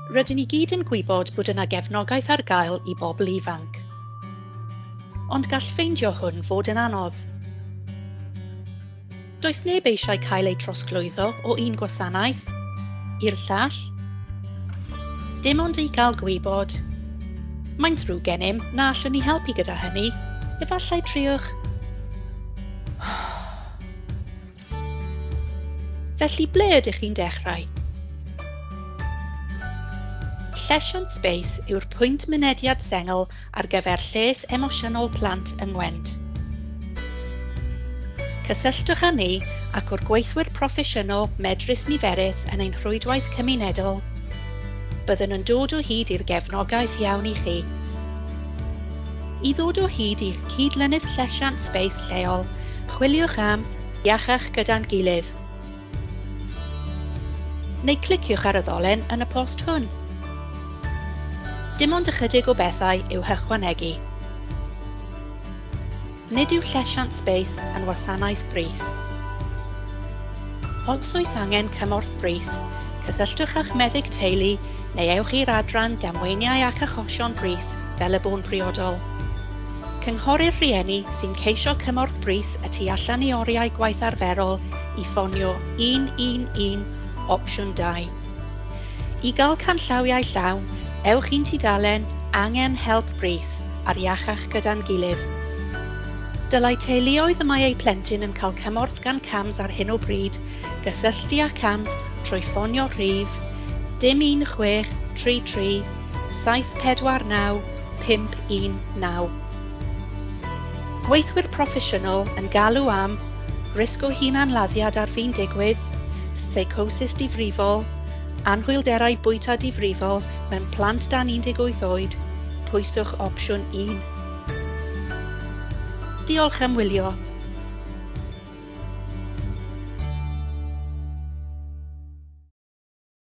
Rydyn ni gyd yn gwybod bod yna gefnogaeth ar gael i bobl ifanc. Ond gall ffeindio hwn fod yn anodd. Does neb eisiau cael eu trosglwyddo o un gwasanaeth i'r llall. Dim ond i gael gwybod. Mae'n ddrwg gennym na allwn ni helpu gyda hynny. Efallai triwch. Felly ble ydych chi'n dechrau? Llesiant Space yw'r pwynt mynediad sengl ar gyfer lles emosiynol plant yng Ngwent. Cysylltwch â ni ac o'r gweithwyr proffesiynol medrus niferus yn ein rhwydwaith cymunedol, byddwn yn dod o hyd i'r gefnogaeth iawn i chi. I ddod o hyd i'ch cydlynydd llesiant Space lleol, chwiliwch am Iachach gyda'n gilydd. Neu cliciwch ar y ddolen yn y post hwn. Dim ond ychydig o bethau i'w hychwanegu. Nid yw Llesiant Space yn wasanaeth brys. Os oes angen cymorth brys, cysylltwch â'ch meddyg teulu neu ewch i'r adran damweiniau ac achosion brys fel y bo'n briodol. Cynghorir rhieni sy'n ceisio cymorth brys y tu allan i oriau gwaith arferol i ffonio 111 opsiwn 2. I gael canllawiau llawn, ewch i'n tudalen Angen Help Brys ar Iachach Gyda'n Gilydd. Dylai teuluoedd y mae eu plentyn yn cael cymorth gan CAMHS ar hyn o bryd gysylltu â CAMHS trwy ffonio rhif dim 1633 749 519. Gweithwyr proffesiynol yn galw am risg o hunanladdiad ar fin digwydd, seicosis difrifol, anhwylderau bwyta difrifol mewn plant dan 18 oed, pwyswch opsiwn 1. Diolch am wylio.